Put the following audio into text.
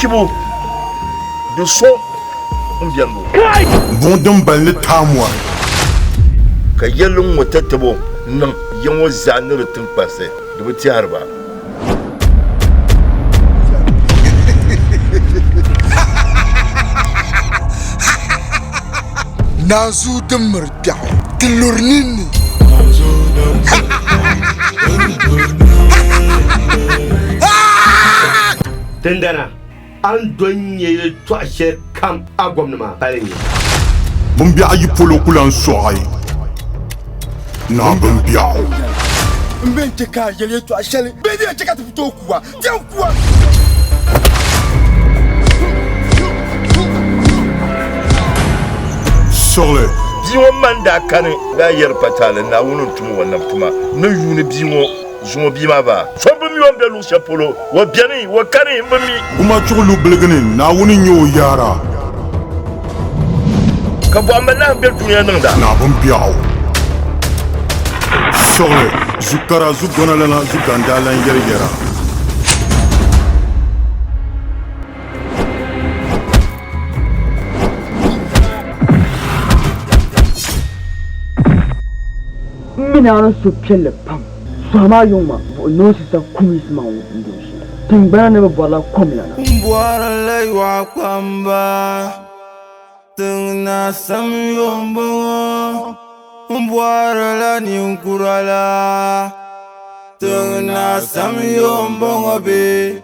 kpibu di so m-beni bo. Buŋ din bali ni taai mɔri. Ka yɛlli ŋ-ŋɔ tatabo niŋ ya ŋɔ zaa ni di tiŋkpansi, di bi tɛhiri ba. Naanzuu din miri kpɛɣu ti luri ninni. Dindana, a ni doli nya yɛtɔɣ shɛli kam a gomni maa pali n-nyɛ. Bimbiɛɣu yi polo ku lan sɔɣi naa bimbiɛɣu. M bɛn chɛ ka a yɛli yɛtɔɣ shɛli bee din yɛn chɛ ka ti ku tooi ku a, ti yɛn ku a. Suɣili. Bia ŋɔ ma n-daa kani daa yɛri pa taali Naawuni n-tum o nam tuma ni yuuni bia ŋɔ zuŋɔ bia maa ba. So bi mi o ni be luɣ shɛli polo, o beni, o kani, m bi mi. Gumachuɣu lu biligi ni, Naawuni n-nyɛ o yaara. Ka bɔhimba lahi be dunia niŋda. Naa bimbiɛɣu. Suɣili, zukara, zugɔnalana, zugandaalan yɛriyɛra. M mi ni a ni suhupiɛlli pam. Sɔhi maa yuŋ maa, buɣi noonsi sa kum yiɣisi maŋ n-dooshi. Tiŋgbana ni bɛ bɔrila komlana. M bɔrila yɔɣu kpamba, tiŋ naa samyo m-bɔŋɔ. M bɔrila ninkura la, tiŋ naa samyo m-bɔŋɔ bee.